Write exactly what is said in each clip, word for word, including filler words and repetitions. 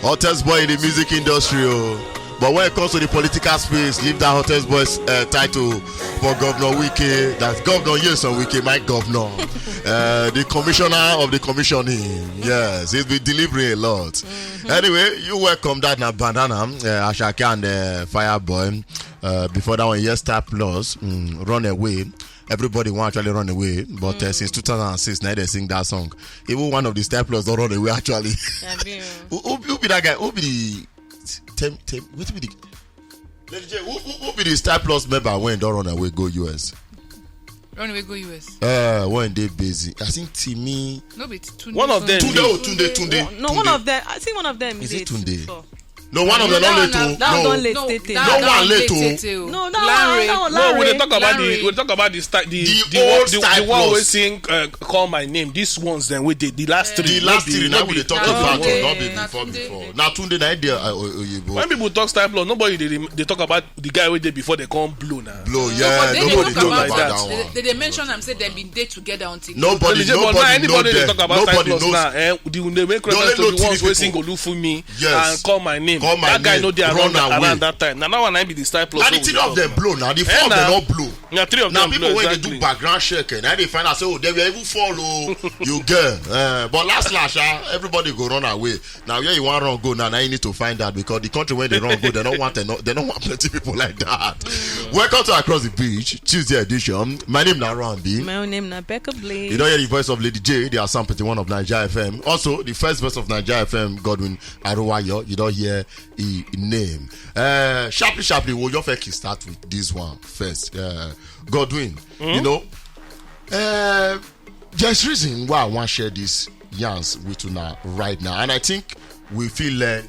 Hottest boy in the music industry, oh. But when it comes to the political space, leave that hottest boy's uh, title for Governor Wike. That's Governor Nyesom Wike, my governor. Uh, the commissioner of the commissioning. Yes, he's been delivering a lot. Anyway, you welcome that now, Banana, uh, Ashake and uh, Fireboy. Uh, before that one, yes, Star Plus, mm, Run Away. Everybody want actually run away, but uh, since two thousand six, now they sing that song. Even one of the Star Plus don't run away actually. Who, who, who be that guy? Who be the tem, tem, what be the Lady J, who, who, who be the Star Plus member when don't run away go U S? Run away, go U S. Uh, when they busy, I think Timmy. No be Tunde. One of them. Tunde, oh, Tunde, Tunde. No, Tunde. One of them. I think one of them Is is it Tunde? So. No, one of them That not one late. na- Oh, that one no. don late. No, Tete. that No one one late, late, oh. Tete, oh. No, that Lanre. one, that one, No, we dey Lanre. talk about the Lanre. we dey talk about the star the The the, old one- the, Star the one wey Plus. Sing uh, Call My Name. These ones then we dey the last three. The last no be- three no now we be- dey talk no, about, okay. not be Na before Tunde. before. Now Tunde na there uh, Oyibo. When people talk Star Plus, nobody dey dey talk about the guy wey dey before they come blow now. Blow, No, yeah, but they dey nobody talk talk about about like that that. They, one. they dey mention am say dem bin dey together until Nobody, Lady J, but nobody now anybody know dey them. talk about Star Nobody Plus knows. now, eh, the, they make They only reference to know the three ones wey people. Sing Olufumi Yes. and Call My Name. Call My That guy Name. no dey around, Run away. around that time. Na that one na be the Star Plus. And wey the we three dey of them blow now. The four Eh, of them na. not blow. Na three of Now them people blow, when exactly. They do background check, and now they find out say, oh, they will even follow you girl. Uh, but last last, uh, everybody go run away. Now here you want run go now. Now you need to find out because the country where they run go, they don't want they don't want plenty people like that. Welcome to Across the Beach Tuesday edition. My name is Rambi. My own name na Becca Blaze. You don't hear the voice of Lady J, the Assam one of Niger F M. Also, the first voice of Niger F M, Godwin Aruwayo. You don't hear his name. Uh, sharply, sharply, we'll just start with this one first. Uh, Godwin, you know, uh, there's reason why I want to share this yarns with you now, right now. And I think we feel learn.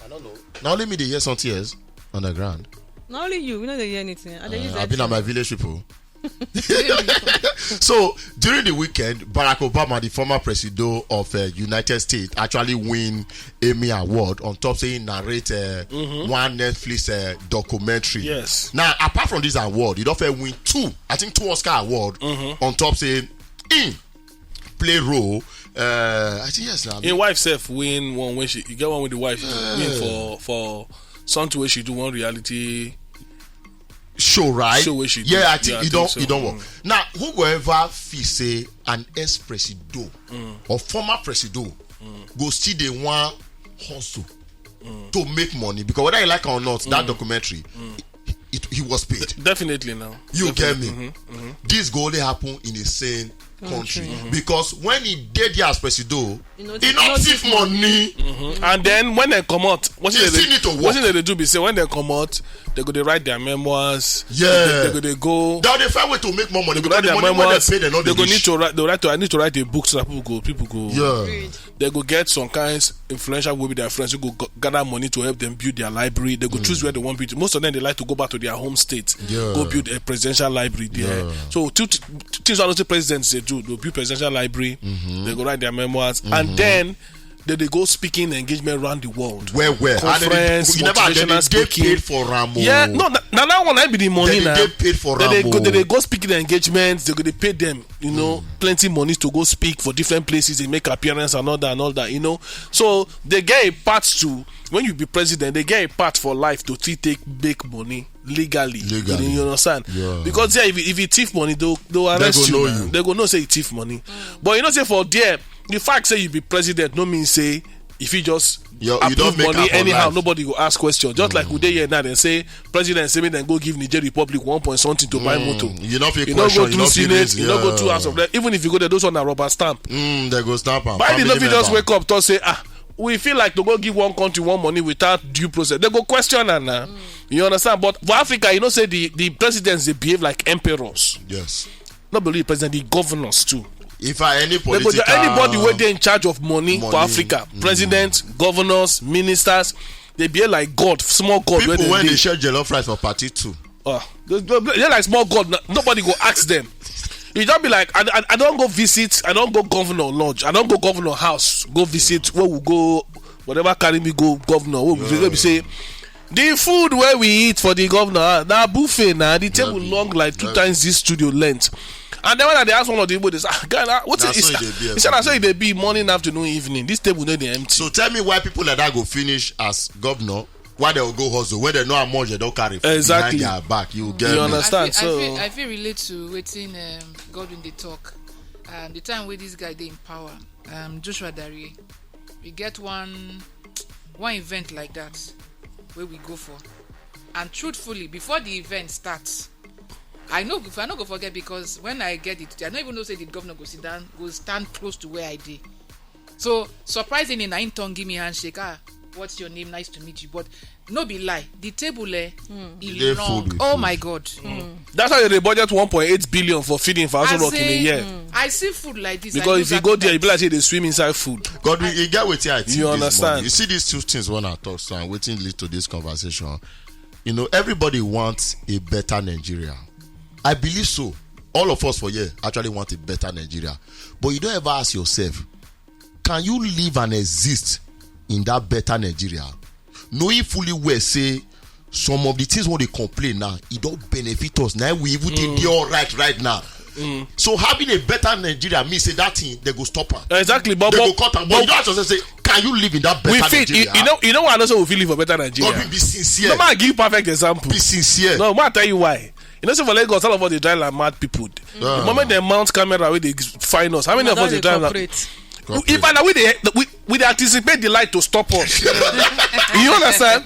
I don't know. Now let me dey hear something else on the ground. Not only you, we no dey hear anything. I dey use Uh, I've been at headphone. My village people. So during the weekend, Barack Obama, the former president of uh, United States, actually win Emmy Award on top saying narrate uh, one Netflix uh, documentary. Yes. Now, apart from this award, he don first win two, I think two Oscar award on top saying in play role. Uh, I think yes, now. Him wife sef win one when she you get one with the wife win for for something where she do one reality. Show, right? Show wey she do. Yeah, I think Yeah, I you don't think so. you don't work. Now, whoever feel say an ex presido or former presido go still dey one hustle to make money, because whether you like am or not, that documentary, it, he was paid. Definitely now. You get me? Mm-hmm. This go only happen in a sane country, Country. Because when he did there as presido, You know, he not not thief thief money. And then when they come out, what They they still need to work. What they do be say when they come out, they go dey write their memoirs. Yeah. They go dey go. Now they find way to make more money They go because write the their money when memoirs. They pay, they not They go need reach. to write. They write to. I need to write a book so that people go. People go. Yeah. They go get some kinds influential will be their friends who go g- gather money to help them build their library. They go choose where they want build. Most of them they like to go back to their home state, Yeah. go build a presidential library there. Yeah. So two, two things I don't say presidents they do. They build presidential library. They go write their memoirs, and then they, they go speaking engagement around the world. Well, well. And then they- Conference, you never they, motivational they speaking. Paid for Ramo. Yeah, no, na, na that one I be the money Then now. They paid for Then they Ramo. go, then they go speak the engagements. They go, they pay them, you know, plenty money to go speak for different places. They make appearance and all that and all that, you know. So they get a part to when you be president. They get a part for life to still take make money legally. Legally. You, you understand? Yeah. Because yeah, if, if you thief money, they'll, they'll They arrest go you. know Now. You. They go know say you thief money. But you know say for there, the fact say you be president no mean say if you just You- you approve don't make money am for anyhow, life. Nobody go ask question. Just like we dey here now, they say president say me then go give Niger Republic one point something to buy motor. You not fit You no question. go You through not fit Senate, raise, you no go yeah. through House of Rep. Even if you go there, those one na rubber stamp. Mm, they go stamp am. Biden no Family fit just member. Wake up talk say ah we feel like to go give one country one money without due process. They go question am now. You understand? But for Africa, you know say the the presidents they behave like emperors. Yes. Not only the president, the governors too. If I any They go political anybody wey dey in charge of money, Money. For Africa, presidents, governors, ministers, they behave like God, small God. People Wey when dey they share jollof rice for party too. Uh, they, they, they like small God. No- Nobody go ask them. You don't be like I, I, I don't go visit. I don't go governor lodge. I don't go governor house. Go visit where we go. Whatever carry me go governor. Where we go, we say The food where we eat for the governor, ah, na buffet na. The table long like two times this studio length. And then when I dey ask one of the people, they say, "Ah, guy, na wetin is?" He said, "I say e dey be morning, afternoon, evening. This table no dey empty." So tell me why people like that go finish as governor, why they go go hustle, where they know how much they don't carry exactly behind their back. You get you me? Understand? I feel, so I feel, I feel relate to wetin um, Godwin dey talk. Um, the time where this guy dey in power, um, Joshua Darie, we get one one event like that where we go for, and truthfully, before the event starts, I know if I no go forget, because when I get it, I no even know say the governor go sit down, go stand close to where I dey. So surprisingly, na him turn give me handshake. "Ah, what's your name? Nice to meet you." But no be lie, the table eh, e long. Oh my God. That's how they budget one point eight billion for feeding for Aso Rock in a year. I see food like this. Because if you go there, you be like say they swim inside food. God, we, you get wetin I think. You understand? You see these two things when I talk, so wetin lead to this conversation. You know, everybody wants a better Nigeria. I believe so. All of us for here actually want a better Nigeria. But you don't ever ask yourself, can you live and exist in that better Nigeria? Knowing fully well, say some of the things when they complain now, it don't benefit us. Now we even think they all right right now. So having a better Nigeria means say that thing they go stop am. Exactly, but they go cut am. But you don't have to say, can you live in that better Nigeria? You know, you know what I know say we feel live for better Nigeria. But we be sincere. No man give perfect example. Be sincere. No man tell you why. You know, say for Lagos, all of us they drive like mad people. The moment they mount camera, where they find us, how many of us they drive like? If I we they we, we dey anticipate the light to stop us. You understand?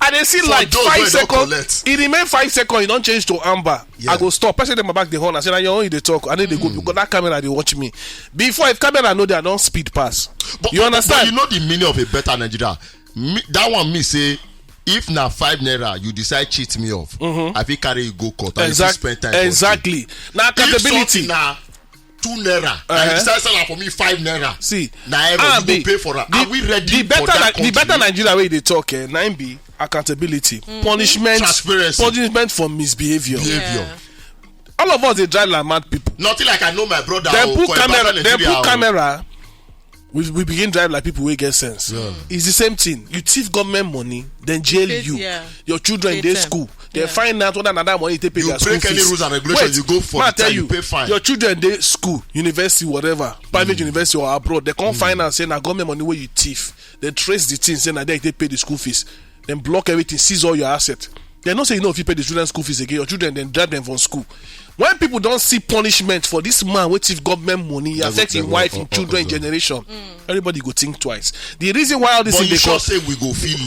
And they see like five seconds. It remain five seconds. You don't change to amber. I go stop. Person in my back the horn. I say, "Now your own you dey talk." I need to go because that camera they watch me. Before if camera know they don't speed pass. But, you understand? But you know the meaning of a better Nigeria. Me, that one me say, if na five naira you decide cheat me off, I fit carry you go court and you fit spend time. Exactly. Now accountability. If something na two naira, and you decide sell am for me five naira. See, na error, you go pay for am. Are we ready for that country? The better Nigeria wey dey talk, eh, na im be accountability, punishment, transparency, punishment for misbehavior. Behavior. All of us dey drive like mad people. Nothing like I know my brother. Dem put camera. Dem put camera. We, we begin drive like people wey get sense. It's the same thing. You thief government money, then jail you. Your children dey school. They find out whether na that money take pay their school fees. You break any rules and regulations, you go for the time, you pay fine. Your children dey school, university, whatever, private university or abroad. They come find out say na government money wey you thief. They trace the thing, say na there you take pay the school fees. Then block everything, seize all your assets. They know say you no fit pay the children school fees again. Your children then drive them from school. When people don't see punishment for this man wey thief government money, affect him wife, him children, generation, everybody go think twice. The reason why all this thing dey come,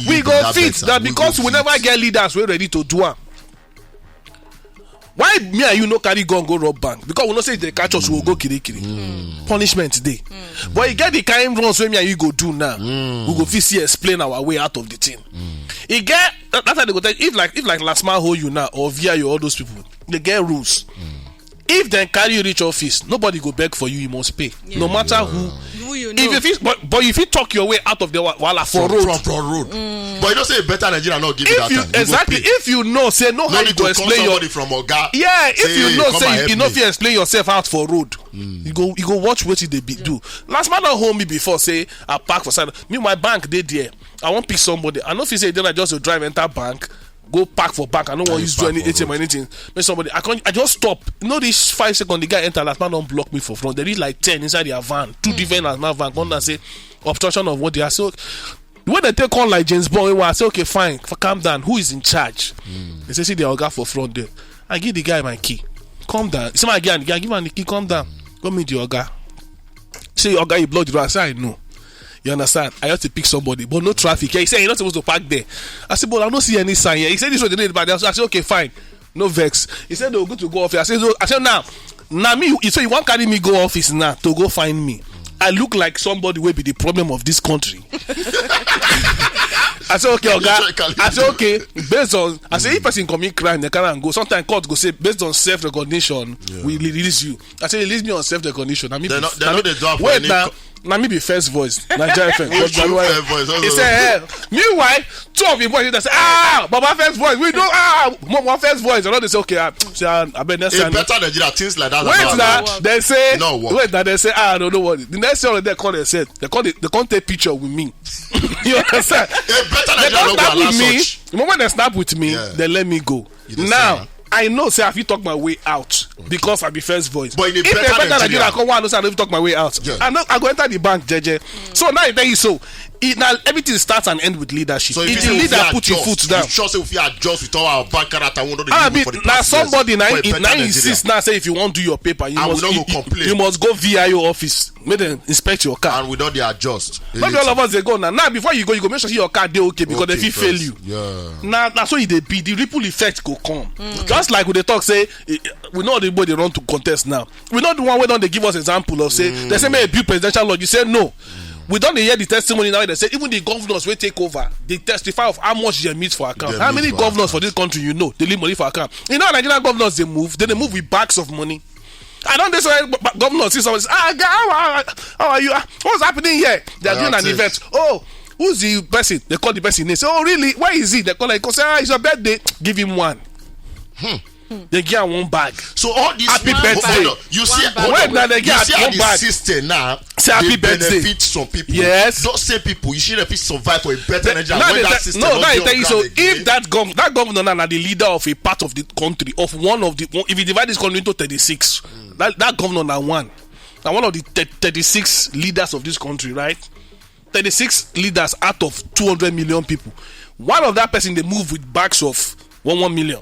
we go fit that because we never get leaders wey ready to do am. Why me and you no carry gun go rob bank? Because we know say if they catch us, we go kill kill. Punishment dey. But you get the kind runs wey me and you go do now. We go fit see explain our way out of the thing. E get that, that's why they go tell you, if like if like last man hold you now or V I O, all those people, they get rules. If they carry you reach office, nobody go beg for you. You must pay, no matter who. If you fit, but but you fit talk your way out of the wahala for road. From road. But you know say better Nigeria not give you that time. Exactly. If you know say no how you go explain your from oga. Yeah. If you know say you no fit explain yourself out for road, you go you go watch wetin they be do. Last man don hold me before say I park for side. Me my bank dey there. I wan pick somebody. I no fit say then I just go drive enter bank, go park for bank. I no wan use do any A T M or anything. Make somebody. I can't. I just stop. No, this five seconds. The guy enter. Last man don't block me for front. They reach like ten inside their van. Two different last man van. Come down say obstruction of what they are. So when they take on like James Bond, I say okay, fine, calm down. Who is in charge? They say see the oga for front there. I give the guy my key. Calm down. See my guy. I give him the key. Calm down. Go meet the oga. Say oga, you block the road. I say I know. You understand? I have to pick somebody, but no traffic. He said you're not supposed to park there. I said, but I don't see any sign here. He said this was the name, but I said, okay, fine. No vex. He said, no, good to go off here. I said, no. I said, now, now me, you say you want carry me go office now to go find me. I look like somebody will be the problem of this country. I said, okay, oga. I said, okay, based on, I said, if person commit crime, they can go. Sometimes court go say, based on self recognition, we release you. I said, release me on self recognition. I mean, they no, they no, they do am for wait any now. Na me be first voice. Naija F M. He say, hey. Meanwhile, two of him boys dey say, ah, Baba first voice. We know, ah, Mama first voice. And all they say, okay, ah, say, ah, I bet next time. Better Nigeria, things like that. Wait now, they say, no, wait now, they say, ah, no, no worry. The next thing they call, they said, they call it, they can't take picture with me. You understand? Better Nigeria, they don't start with me. The moment they snap with me, yeah, they let me go. Now, I know say I fit talk my way out because I be first voice. But if they better Nigeria, come one, I know say I don't talk my way out. Yeah. I know I go enter the bank, J J. So now I tell you so. It, now everything starts and ends with leadership. So if the leader put your foot down, you sure say we fit adjust with all our bad character? We don't do for the past years. Now somebody now insist now say if you want do your paper, you must go V I O office. Make them inspect your car. And we don't dey adjust. Not all of us they go now. Now before you go, you go make sure your car dey okay because they fit fail you. Yeah. Now that's what they be. The ripple effect go come. Mm. Just like we dey talk say, eh, eh, we know the boy they run to contest now. We know the one wey don dey give us example of say they say make a build presidential lodge. You say no. We don dey hear the testimony now. They say even the governors wey take over, they testify of how much they meet for account. How many governors for this country you know they leave money for account? You know Nigerian governors they move. They dey move with bags of money. I don't this why governor see someone say, ah, how are you? Ah, what's happening here? They are doing an event. Oh, who's the person? They call the person name. Say, oh, really? Where is he? They call like, say, ah, it's your birthday. Give him one. Hmm. They give am one bag. So all this happy birthday. You see, when now they give am one bag. Say happy birthday. Benefit some people. Yes. Those same people, you should fit survive for a better energy. Now they tell you so. If that gov that governor now na the leader of a part of the country, of one of the one, if you divide this country into thirty-six, mm, that, that governor na one. Now one of the thirty-six leaders of this country, right? Thirty-six leaders out of two hundred million people. One of that person they move with bags of one one million.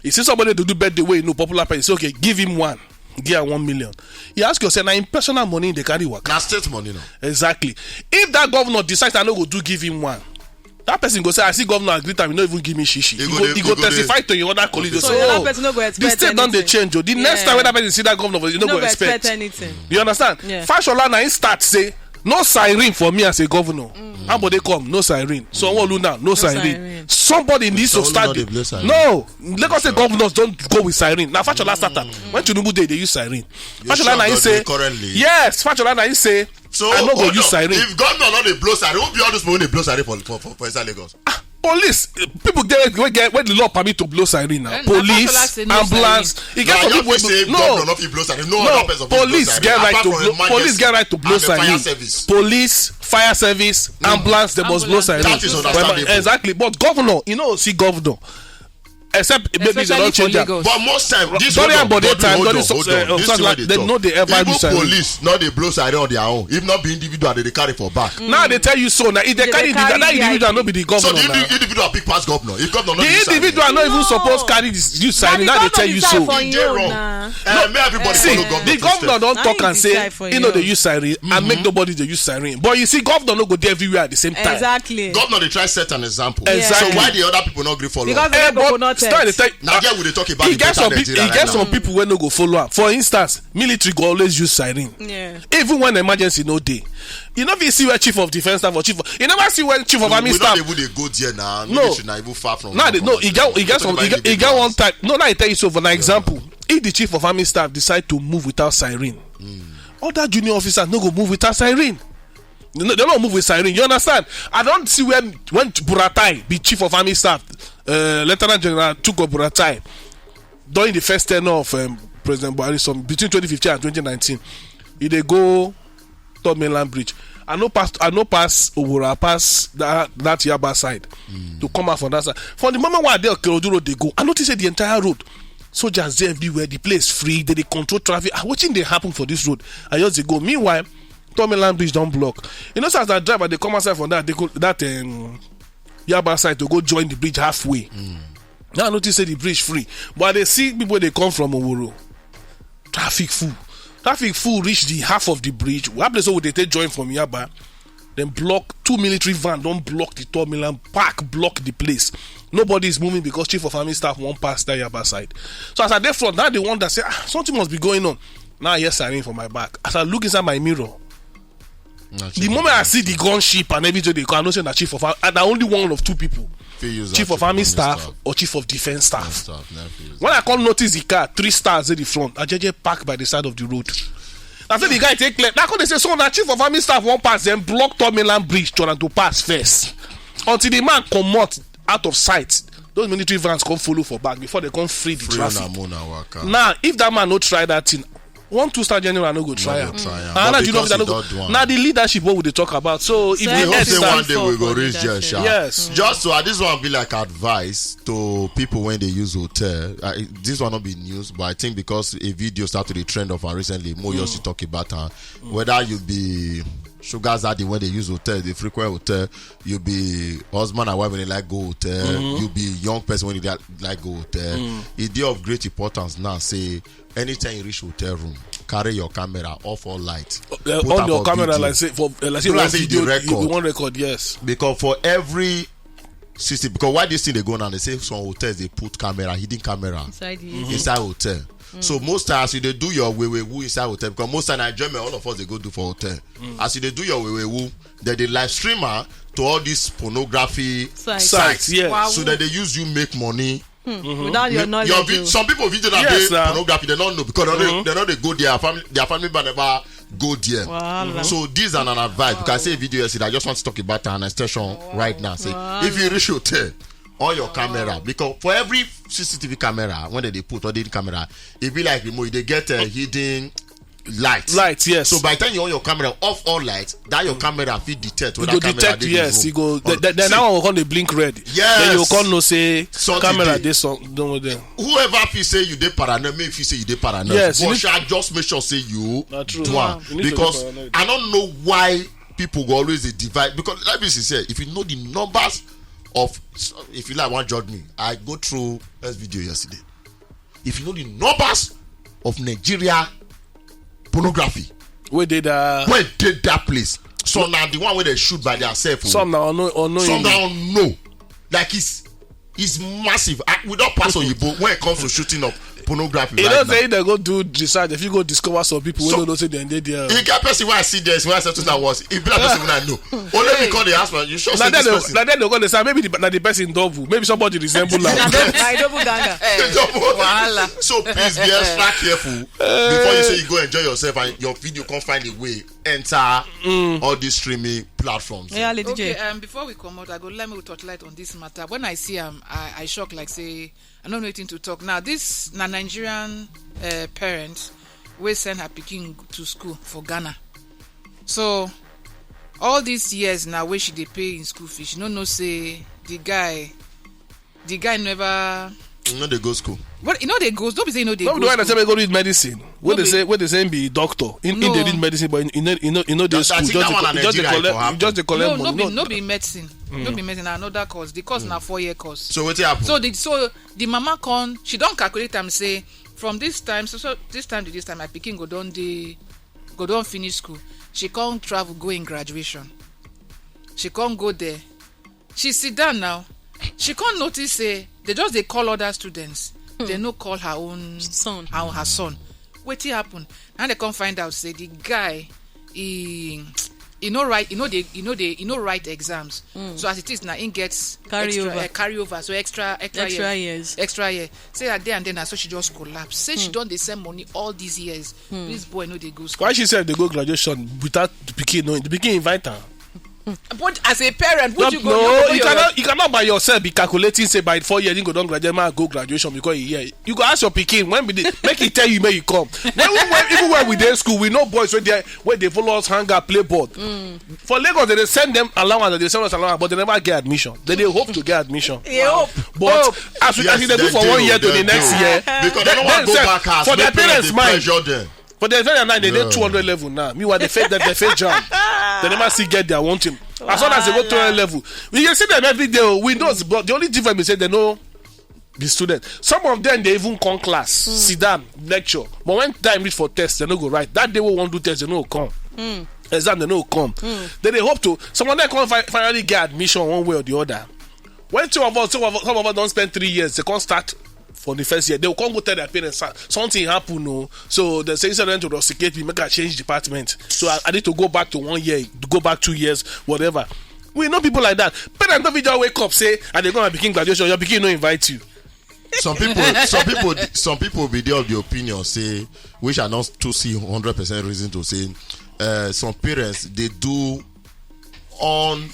You see somebody to do birthday way, no popular person. Say, okay, give him one. Give am one million. You ask yourself, now in personal money they carry work. Na state money now. Exactly. If that governor decides I no go do give him one, that person go say, I see governor agree time, he no even give me shishi. He go testify to your other colleagues. So the state don dey change. Oh, the next time when that person see that governor, you no go expect anything. You understand? Fashola na him start say no siren for me as a governor. Ambode come, no siren. Sanwo-Olu now, no siren. Somebody needs to start. No, Lagos State governors don't go with siren. Now Fashola start am. When Tinubu dey, they use siren. Fashola na him say, yes, Fashola na him say, so I no go use siren. If governor no dey blow siren, who be all those people wey dey blow siren for for for inside Lagos? Police, people get wey get wey the law permit to blow siren now. Police, ambulance. E get some people wey say no. Governor no fit blow siren. No other person fit blow siren. Police get right to blow. Police get right to blow siren. Police, fire service, ambulance, they must blow siren. That is understandable. Exactly, but governor, you know, see governor. Except maybe they don't change am. But most time, this hold on, hold on, hold on, this thing wey they talk, even police no dey blow siren on their own. If not be individual, they dey carry for back. Now they tell you so. Now if they carry individual, that individual no be the governor. So the individual big pass governor. If governor no dey use siren, the individual no even suppose carry this use siren. Now they tell you so. See, the governor don talk and say he no dey use siren and make nobody dey use siren. But you see, governor no go dey everywhere at the same time. Exactly. Governor dey try set an example. Exactly. So why the other people no gree follow? Because they go not test. Now there we dey talk about the better Nigeria right now. E get some people wey no go follow am. For instance, military go always use siren. Yeah. Even when emergency no dey. You no fit see where chief of defense staff or chief of, you never see where chief of army staff. We no dey even dey go there now. No. Military na even far from. Now they, no, e get e get some e get e get one type. No, now I tell you so for an example. If the chief of army staff decide to move without siren, other junior officers no go move without siren. No, they don't move with siren. You understand? I don't see when when Buratai be chief of army staff, uh, Lieutenant General Tukur Buratai, during the first tenure of um, President Buhari, some between twenty fifteen and twenty nineteen, he dey go Third Mainland Bridge. I no pass. I no pass Owora. I pass that that Yaba side to come out from that side. From the moment where I dey Ikorodu Road dey go, I notice say the entire road, soldiers dey everywhere. The place free. They dey control traffic. Ah, wetin dey happen for this road? I just dey go. Meanwhile, Third Mainland Bridge don block. You know, so as I drive, I dey come outside from that. They go that um, Yaba side to go join the bridge halfway. Now I notice say the bridge free, but I dey see people dey come from Oworo. Traffic full. Traffic full reach the half of the bridge. One place wey we dey take join from Yaba, then block two military van don block the Third Mainland, park block the place. Nobody is moving because chief of army staff wan pass that Yaba side. So as I dey front, now I dey wonder say ah, something must be going on. Now I hear siren for my back. As I look inside my mirror, the moment I see the gunship and everything dey come, I know say na chief of army, and na only one of two people, chief of army staff or chief of defense staff. When I come notice the car, three stars dey the front. I jeje park by the side of the road. I say the guy take clear. I come dey say so na chief of army staff wan pass, then block Third Mainland Bridge to to pass first until the man comot out of sight. Those military vans come follow for back before they come free the traffic. Now if that man no try that thing, One two star general no go try am. And na the leadership wey we dey talk about. So if we head say one day we go reach there, sha. Yes. Just so, this one be like advice to people when they use hotel. Uh, this one not be news, but I think because a video started to trend of am recently, Moyo should talk about am. Whether you be sugar daddy when they use hotel, the frequent hotel, you be husband and wife when they like go hotel, you be young person when they like go hotel. It dey of great importance now. Say anytime you reach hotel room, carry your camera, off all light, put on your camera like say for uh, like say one video you record. One record, yes. Because for every system, because why this thing they go now, they say some hotels they put camera, hidden camera inside, the inside hotel. So most times you they do your way way woo inside hotel, because most times I enjoyment all of us they go do for hotel. As you they do your way way woo, they they live streamer to all these pornography sites. Yes. So that they use you make money. Without your knowledge. Some people video that they pornography, they don't know because they don't, they don't they go there. Family, their family member never go there. So this is an, an advice. Because I say video yesterday, I just want to talk about an extension right now. Say if you reach hotel, on your camera, because for every C C T V camera when they put on the camera, it be like remote. They get a hidden light. Light, yes. So by the time you on your camera, off all lights, that your camera fit detect. Whether you go detect, yes. You go. Then now one come dey blink red. Yes. Then you come know say camera dey some. Don't there. Whoever fit say you dey paranoid, make fit say you dey paranoid. Yes. But just make sure say you do am, because I don't know why people go always dey divide. Because let me say, if you know the numbers of, if you like, one judge me. I go through S video yesterday. If you know the numbers of Nigeria pornography wey dey that wey dey that place, some na the one wey they shoot by themselves. Some na unknown. Some na unknown. Like it's it's massive. I, we don't pass on you, but when it comes to shooting up pornography, you know, say they go do research. If you go discover some people, we don't know say they dey there. You get person where I see this, where I said that was. If black person, I know. Only because they ask me, you sure say this person? Now then they go dey say maybe the, na the person double. Maybe somebody resemble am. Na double, na double ganga. Wahala. So please be extra careful before you say you go enjoy yourself and your video can't find a way enter all these streaming platforms. Yeah, Lady J. Okay, um, before we come out, I go let me touch light on this matter. When I see am, I, I shock like say I don't know anything to talk. Now, this na Nigerian uh, parent wey send her pikin to school for Ghana. So all these years now wey she dey pay in school fees, she no know say the guy the guy never. You know they go school. But you know they go. Don't be say you know they no, go. No, I say they go read medicine. What they say, what they say be doctor. In, in they read medicine, but you know, you know, you know they school. Just they collect, just they collect money. No, no be medicine. No be medicine. Another course. The course na four year course. So what happened? So the so the mama con she don't calculate and say from this time so, so this time to this time my pikin go don dey go don finish school. She can't travel go in graduation. She can't go there. She sit down now. She can't notice say they just they call other students. They no call her own son. Her, her son. Wetin happen? Now they come find out say the guy he he no right he no dey he no dey he no write exams. So as it is now he gets carry over. Uh, carry over so extra extra, extra years. Extra year. Say that day and then na so she just collapse. Say she don dey send money all these years. This boy no dey go school. Why she said they go graduation without the pikin knowing? The pikin invite her. But as a parent, would you go? No, you cannot. You cannot by yourself be calculating say by four years you go don graduate, man go graduation because he here. You go ask your pikin when be the, make he tell you make you come. When, when, even when we dey school, we know boys when they when they follow us hang out play board. For Lagos, they dey send them allowance, they send us allowance, but they never get admission. They dey hope to get admission. They hope. But as we as we dey do for one year to the next year, because they don't want to go back house. For their parents' mind, for their parents' mind, they dey two hundred level now. Meanwhile, they fail that they fail jam. They never still get their one thing. As long as they go two hundred level, we can see them every day. We know, but the only difference is say they no be student. Some of them they even come class, sit down, lecture. But when time reach for test, they no go write. That day we won't do test, they no come. Exam, they no come. Then they hope to some of them come fi- finally get admission one way or the other. When two of us, some of, some of us don't spend three years, they can't start for the first year. They will come go tell their parents "Sir, something happen, no." So they say instead of them to rusticate me, make I change department. So I, I need to go back to one year, go back two years, whatever. We know people like that. Parents don't just wake up say, "And they go and begin graduation." Your begin no invite you. Some people, some people, some people be there of the opinion say, which I not to see hundred percent reason to say, uh, some parents they do on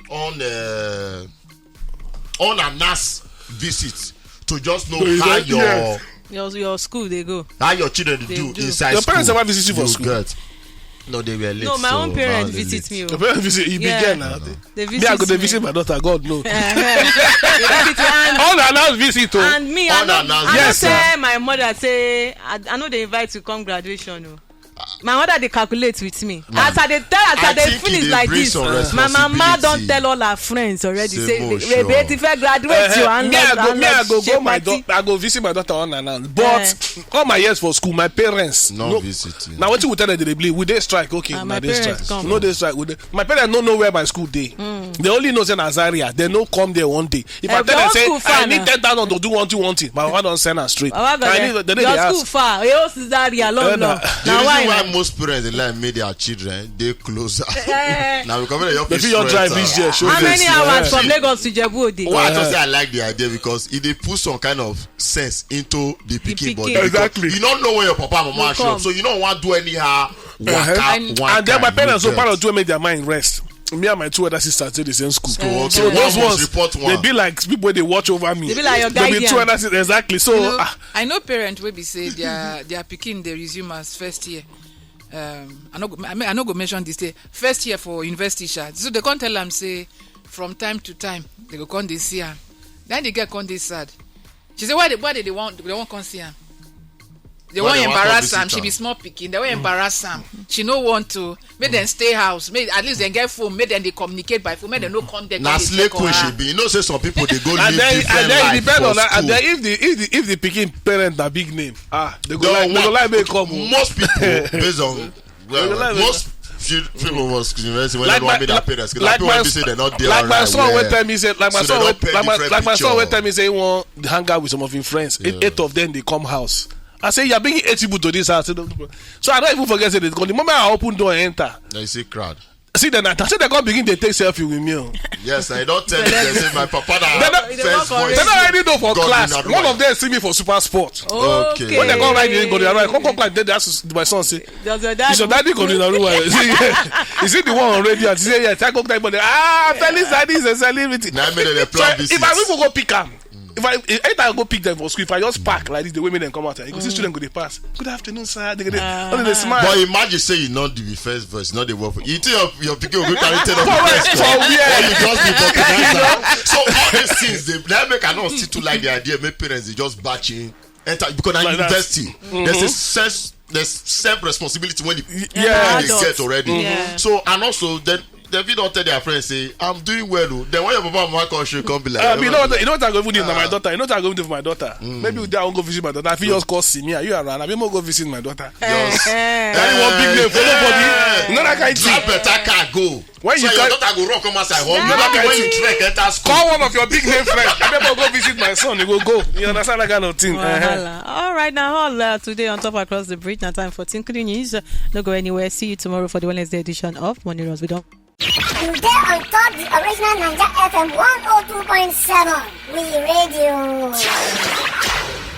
on uh, on a nurse visit to just know how your your your school dey go. How your children dey They do do. Inside Your school? parents ever visit you for You school? Get. No, they were late. No, my so own parents now they visit late. Me. Your Oh. parents visit you Yeah. Begin now. They Me, I go dey me. Visit my daughter. God no. They visit you and, Unannounced visit o. And me, I no, Unannounced. I no Yes, sir. Tell my mother say I, I no dey invite you come graduation o. My mother dey calculate with me. As I dey tell, as I, I dey think finish e dey like bring this, some my mama don responsibility. Tell all her friends already Say say mo baby sure. If I graduate you and Me, I love go, and me, I love go share go my party." daughter. I go visit my daughter unannounced. But all my years for school, my parents No no. Visiting. Now what you tell them they believe? We dey strike, okay? Ah, Now my they parents strike. Come. No, they strike. We dey, my parents don't know where my school day. They only know say Nazaria. They no come there one day. If I Eh, tell them your say school far I need now. Ten thousand to do one two one thing, my mama don send her straight. Baba I God, need, they, they your dey school ask. Far. Your school Zaria, long, Eh, na- long. The Now reason why? Why Na? Most parents dey like make their children dey closer. Eh. Now we come here, your They fit your drive reach there. Show How face. many hours Yeah. from Lagos to Jebu Ode? Why I Uh-huh. just say I like the idea because it dey put some kind of sense into the pikin pikin. Body. Because Exactly. You don't know when your papa and mama Will show up, come. So you don't want to do anyhow. Uh-huh. Waka And, one and then my kind, parents you will probably get. Do make their mind rest. Me and my two other sisters dey the same school. So, okay, So one those must ones, report they one. Be like people they watch over me. They be like your They be guardian. Two other sisters, exactly. So You know, ah, I know parents will be say their their picking they resume as first year. Um, I no, go- I mean, I no go mention this day. First year for university, sha. So they can't tell them say from time to time they go come they see her. Then they get come they sad. She say why they why they, they want they won't come see her. They Why won't they want embarrass come am. visit She am? Be small picking. They won't embarrass am. She no want to. Make them stay house. Make at least they get phone. Make them they communicate by phone. Make them no come there. Na Come dey slay check on queen her. She be. You know say some people they go live and then different and then it life depend for on that. school. And then if the if the if the picking parent na big name, ah, they go They like they go want- like make come. Oh. Most people based on well, They go like most few few of us university when Like they my, want be their parents. Like like people my, want be say they not there. Like my Right son will where- tell me say like my So son they will, don't paint like my, different like my son will picture. Tell me say he want hang out with some of his friends. If Yeah. Eight of them they come house. I say you're bringing eight people to this house. So I don't even forget say they come. The moment I open door and enter, Now you see crowd. See then I say they come begin they take selfie with me. Oh. Yes, I don't tell you. They say my papa na They don't- first voice. They don't already know for God class. in Aruwa. One of them see me for super sport. Okay. When they come right in, go there, right, come come class. Then they ask my son say, Does your "Is your dad? Daddy come in Aruwa?" Is he, is he the one already? And he say yes. I go tell but ah, Felix Daddy is a celebrity. Now I made a So plan if visit. I even go pick him, if I if I go pick them for school, if I just park like this, the way make them come out, you go see students go they pass. Good afternoon, sir. They go they, only they smile. But imagine say you not the first voice, not the work for you. Think your your pikin will be carry ten of the For where? first For where? Or you just be vulcanizer. So all these things they that make I not see too like the idea. Make parents they just batch in enter because na Like that. University. There's a sense there's self responsibility when the Yeah. they get already. Yeah. So and also then they fit don tell their friends say I'm doing well o. Then when your papa and mama come show you come be like. Uh, you know what? "Everybody You know what I'm going to do for my daughter. You know what I'm going to do for my daughter. Maybe the day I won't go visit my daughter. I feel just call see me. Are you around? I mean, go visit my daughter. Just Carry one big name for nobody. You know that kind of Drive thing. Better car go. When you So your carry- daughter go run come outside home. That Maybe when kind you of- trek enter school. Call one of your big name friends. I never go visit my son. He will go. You understand that kind of thing. Uh-huh. Wahala. All right, now all uh, today on Top Across the Bridge. Now time for Tinkly News. No go anywhere. See you tomorrow for the Wednesday edition of Money Runs. We don't. You dey on top the original Naija F M one oh two point seven. We radio.